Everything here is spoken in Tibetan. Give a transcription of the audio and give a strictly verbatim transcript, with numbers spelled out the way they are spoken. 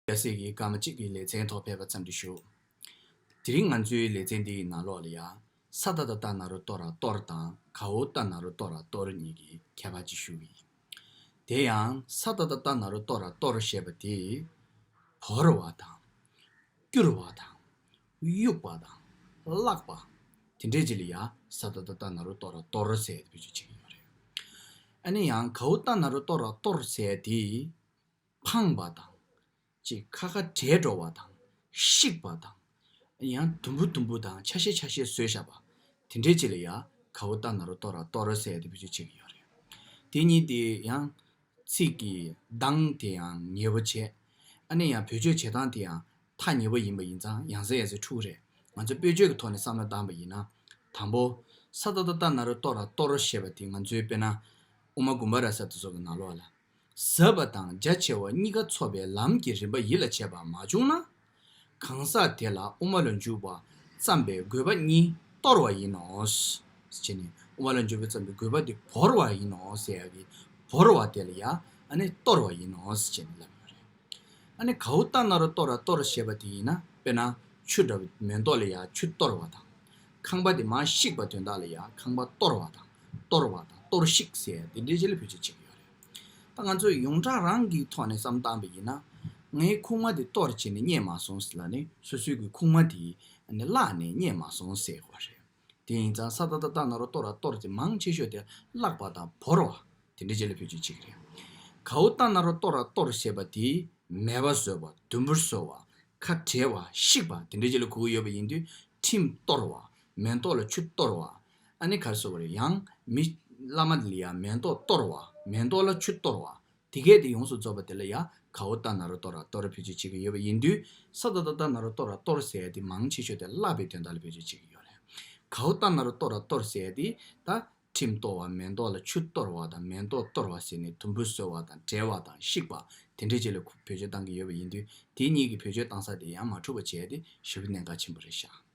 རྒྱལ་སྲས་ཀྱི་སྐར་མ་གཅིག་གི་ལེ་ཚན་ཐོག་ཕེབས་པ་འཚམས་འདྲི་ཞུ། དེ་རིང་ང་ཚོའི་ལེ་ཚན་འདིའི་ནང་ལོགས་ལ་ཡ། ས་ཏ་བཏགས་སྟ་ན་རོ་སྟོ་ར་སྟོར་དང་ག་འོག་ཏ་ན་རོ་ཏོ་ར་སྟོར་གཉིས་ཀྱི་ཁྱད་པར་ཅིག་ཞུ་གི་ཡིན། དེ་ཡང་ས་ཏ་བཏགས་སྟ་ན་རོ་སྟོ་ར་སྟོར་ཞེས་པ་དེ། བོར་བ་དང་། སྐྱུར་བ་དང་། གཡུག་པ་དང་། བརླག་པ། དེ་འདྲའི་རྗེས་ལ་ཡ་ས་ཏ་བཏགས་སྟ་ན་རོ་སྟོ་ར་སྟོར་ཟེར་ཏེ་བེད་སྤྱོད་བྱེད་ཀྱི་ཡོད་རེད། ཨ་ནི་ཡང་ག་འོག་ཏ་ན་རོ་ཏོ་ར་སྟོར་ཟེར་དེ། འཕངས་པ་དང་། ཅིག་ཁ་ཁ་བྲལ་འགྲོ་བ་དང་། བཤིག་པ་དང་། ཡང་དུམ་བུ་དུམ་བུ་དང་ཆ་ཤས་ཆ་ཤས་བཟོས་བཞག་པ། དེ་འདྲའི་རྗེས་ལ་ཡ་ག་འོག་ཏ་ན་རོ་ཏོ་ར་སྟོར་ཟེར་ཏེ་བེད་སྤྱོད་བྱེད་ཀྱི་ཡོད་རེད། དེ་གཉིས་དེ་ཡང་། ཚིག་གི་གདངས་དེ་ཡང་ཉེ་བོ་བྱས། ཨ་ནི་ཡང་བེད་སྤྱོད་བྱེད་སྟངས་དེ་ཡང་ཐག་ཉེ་བོ་ཡིན་པ་ཡིན་ཙང་ཡང་སེ་ཡང་སེ་འཁྲུག་རེད། ང་ཚོ་དཔེ་བརྗོད་ཀྱི་ཐོག་ནས་བསམ་བློ་བཏང་པ་ཡིན་ན། དང་པོ། ས་ཏ་བཏགས་སྟ་ན་རོ་སྟོ་ར་སྟོར་ཞེས་པ་དེ་ང་ཚོའི་དཔེར་ན། དབུ་མ་གུམ་བ་ར་ས་དེ་ཚོ་གི་ནང་ལོགས་ལ། ཟབ་པ་དང་རྒྱ་ཆེ་བ་གཉིས་ཀ་ཚོགས་པའི་ལམ་གྱི་རིམ་པ་ཡིད་ལ་བྱེད་པ་མ་བྱུང་ན། གང་ཟག་དེ་ལ་དབུ་མ་ལ་འཇུག་པ་བརྩམས་པའི་དགོས་པ་གཉིས་སྟོར་བ་ཡིན་ནོ། ཞེས་ནས་དབུ་མ་ལ་འཇུག་པ་བརྩམས་པའི་དགོས་པ་དེ་བོར་བ་ཡིན་ནོ་ཟེར་ཡ་གི་བོར་བ་དེ་ལ་ཡ་ཨ་ནི་སྟོར་བ་ཡིན་ནོ་ཞེས་ནས་ལབ་ཡོད་རེད། ཨ་ནི་ག་འོག་ཏ་ན་རོ་སྟོ་ར་སྟོར་ཞེས་པ་དེ་ཡིན་ན་དཔེར་ན་ཆུ་འདྲ་བོ་མེ་ཏོག་ལ་ཡ་ཆུ་གཏོར་བ་དང་། ཁང་པ་དེ་མར་བཤིག་པ་དོན་དག་ལ་ཡ་ཁང་པ་གཏོར་བ་དང་གཏོར་བ་དང་གཏོར་བཤིག་ཟེར་ཡ་དེ་འདྲའི་རྗེས་ལ་བེད་སྤྱོད་བྱེད་ཀྱི་ཡོད་རེད། ད་ང་ཚོས་ཡོངས་གྲགས་རང་གི་ཐོག་ནས་བསམ་བཏང་པ་ཡིན་ན། ངའི་ཁུག་མ་དེ་གཏོར་བྱས་ནས་རྙེད་མ་སོང་ཟེར་ལབ་ནས་སོ་སོའི་གི་ཁུག་མ་དེ་ནི་བརླགས་ནས་རྙེད་མ་སོང་ཟེར་བ་རེད། དེ་ཡིན་ཙང་ས་ཏ་བཏགས་སྟ་ན་རོ་སྟོ་ར་སྟོར་དེ་མང་ཆེ་ཤོས་དེ་བརླག་པ་དང་བོར་བ་དེ་འདྲའི་རྗེས་ལ་བེད་སྤྱོད་བྱེད་ཀྱི་རེད། ག་འོག་ཏ་ན་རོ་སྟོ་ར་སྟོར་ཞེས་པ་དེ་མེད་པ་བཟོ་བ་དུམ་བུར་བཟོ་བ་ཁ་བྲལ་བ་བཤིག་པ་དེ་འདྲའི་རྗེས་ལ་གོ་གི་ཡོད་པ་ཡིན་དུས་ཁྲིམས་གཏོར་བ་མེ་ཏོག་ལ་ཆུ་གཏོར་བ། ཨ་ནི་ག་རེ་ཟེར་བ་རེད། ཡང་མི་བླ་མ་ལ་ཡ་མེ་ཏོག་གཏོར་བ་མེ་ཏོག་ལ་ཆུ་གཏོར་བ། དེ་གས་དེ་ཡོངས་སུ་རྫོགས་པ་དེ་ལ་ཡ་ག་འོག་ཏ་ན་རོ་སྟོ་ར་སྟོར་བེད་སྤྱོད་བྱེད་ཀྱི་ཡོད་པ་ཡིན་དུས་ས་ཏ་བཏགས་སྟ་ན་རོ་སྟོ་ར་སྟོར་ཟེར་ཡ་དེ་མང་ཆེ་ཤོས་དེ་བརླག་པའི་དོན་དག་ལ་བེད་སྤྱོད་བྱེད་ཀྱི་ཡོད་རེད། ག་འོག་ཏ་ན་རོ་སྟོ་ར་སྟོར་ཟེར་ཡ་དེ་ད་ཁྲིམས་གཏོར་བ་མེ་ཏོག་ལ་ཆུ་གཏོར་བ་དང་མེ་ཏོག་གཏོར་བ་ཟེར་ནས་དུམ་བུ་བཟོ་བ་དང་བྲལ་བ་དང་བཤིག་པ་དེ་འདྲའི་རྗེས་ལ་བེད་སྤྱོད་བཏང་གི་ཡོད་པ་ཡིན་དུས་དེ་གཉིས་ཀྱི་བེད་སྤྱོད་བཏང་ས་དེ་ཡང་མ་འཁྲུག་པ་བྱས་ཏེ་ཞེ་པོ་གནད་འགག་ཆེན་པོ་རེད་ཤག